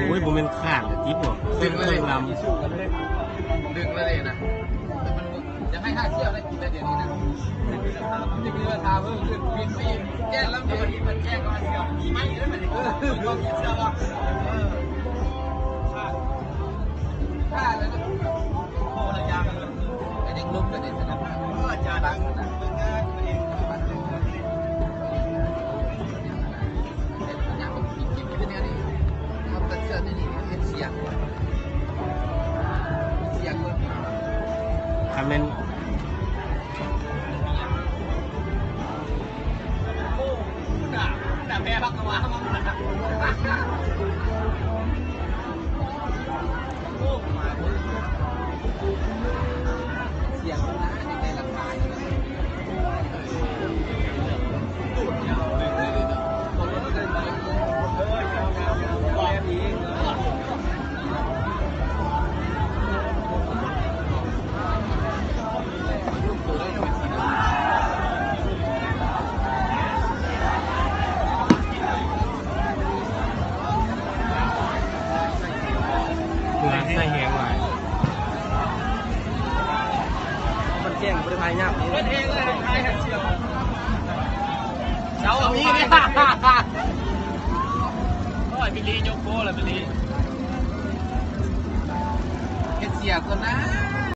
ໂອ້ຍ ບໍ່ແມ່ນຂາດຕິບບໍ່ ເຄື່ອງລຳ ດຶງແລ້ວເດ້ນະ ຢາກໃຫ້ຫ້າສ່ຽວໄດ້ກິນແລ້ວດຽວນີ້ນະ ມັນຈະມີລາຄາເພີ່ມຂຶ້ນ ມີຟຣີ ແຈ້ງລຳເດ ມັນແຈ້ງວ່າສ່ຽວມີໄມ້ເດີ ມັນເອີ ມີຄວາມຄິດເຊື່ອວ່າ ເອີ ຖ້າແລ້ວນະ ໂອ້ ລະຍະ ໄອ້ເດັກລົມໄປເດ້ຊັ້ນນະ ເອີ ອາຈານ ຄັນແມ່ນ ເພື່ອໃຊ້ແຮງຫຼາຍ ມັນແຈ້ງບໍ່ໄດ້ພະຍາຍາມນີ້ ເຮັດເອງເລີຍ ຂາຍໃຫ້ເຊື່ອ ເຈົ້າມີເດ້ ໂອ້ຍ ບິລລີຍົກໂປ້ລະ ບິລລີ ເຮັດເສຍກ່ອນນະ.